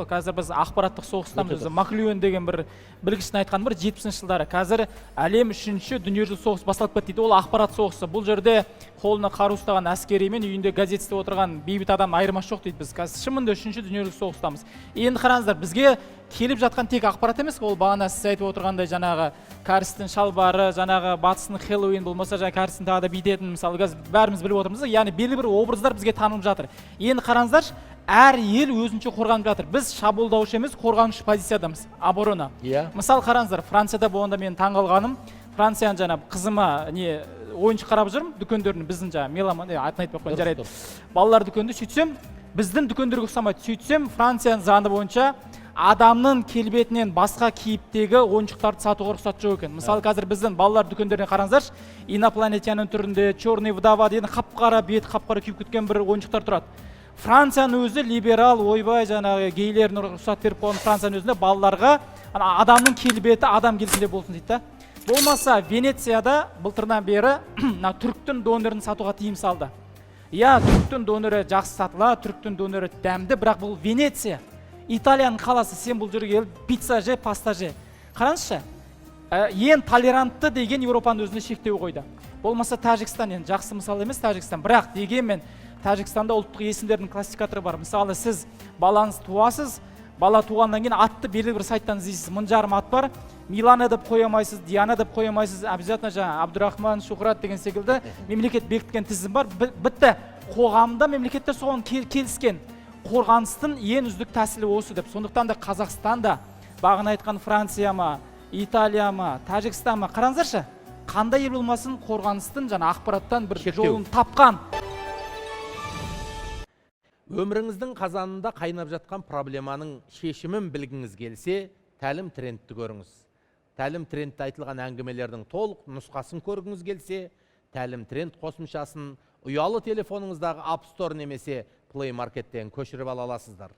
Қазір біз ақпараттық соғыстамыз. Өте Өзі Маклюэн деген бір білгіштің айтқаны бар, 70-жылдары қазір әлем үшінші дүниежүзілік соғыс басталып кетті дейді. Ол ақпарат соғысы. Бұл жерде қолына қару ұстаған әскери мен үйінде газет істеп отырған бейбіт адам айырмасы жоқ дейді. Біз қазір шынымен де үшінші дүниежүзілік соғыстамыз. Енді қараңыздар, бізге келіп жатқан тек ақпарат емес, ол бағана сіз айтып отырғандай, жаңағы кәрістің шалбары, жаңағы батыстың Хэллоуин, болмаса жаңағы кәрістің тағы да бүйтетін, мысалы, қазір бәріміз біліп отырмыз да, яғни белгілі бір образдар бізге танылып жатыр. Енді қараңыздаршы, әр ел өзінше қорғанып жатыр. Біз шабуылдаушы емес, қорғанушы позициядамыз, оборона. Мысалы, қараңыздар, Францияда болғанда мен таңғалғаным, Францияның жаңа қызыма не ойыншық қарап жүрмін дүкендерін, біздің жаңағы Меломан, атын айтпай ақ қояйын, жарайды, балалар дүкенінде. Сөйтсем, біздің дүкендерге ұқсамайды. Сөйтсем, Францияның заңы бойынша адамның келбетінен басқа кейіптегі ойыншықтарды сатуға рұқсат жоқ екен. Мысалы, қазір біздің балалар дүкендеріне қараңыздаршы, инопланетянин түрінде, черный вдова деген, қап қара беті қап қара күйіп кеткен бір ойыншықтар тұрады. Францияның өзі либерал, ойбай, жаңағы гейлеріне рұқсат беріп қойған Францияның өзінде балаларға ана адамның келбеті адам келбетінде болсын дейді да. Болмаса Венецияда былтырдан бері мына түріктің донерін сатуға тыйым салды. Иә, түріктің донері жақсы сатылады, түріктің донері дәмді, бірақ бұл Венеция, Италияның қаласы. Сен бұл жерге келіп пицца же, паста же. Қараңызшы, ең толерантты деген Еуропаның өзінде шектеу қойды. Болмаса Тәжікстан, енді жақсы мысал емес Тәжікстан, бірақ дегенмен Тәжікстанда ұлттық есімдердің классификаторы бар. Мысалы, сіз балаңыз туасыз, бала туғаннан кейін атты белгілі бір сайттан іздейсіз, 1500 ат бар. Милана деп қоя алмайсыз, Диана деп қоя алмайсыз, обязательно жаңағы Абдурахман, Шухрат деген секілді мемлекет бекіткен тізім бар. Бітті. Қоғамда, мемлекетте соған келіскен, қорғаныстың ең үздік тәсілі осы деп. Сондықтан да Қазақстанда бағана айтқан Франция ма, Италия ма, Тәжікстан ма, қараңыздаршы, қандай ел болмасын, қорғаныстың жаңа ақпараттан бір Шектеу. жолын тапқан. Өміріңіздің қазанында қайнап жатқан проблеманың шешімін білгіңіз келсе, Тәлім трендті көріңіз. Тәлім трендте айтылған әңгімелердің толық нұсқасын көргіңіз келсе, Тәлім тренд қосымшасын ұялы телефоныңыздағы App Store немесе Play Markеттен көшіріп ала аласыздар.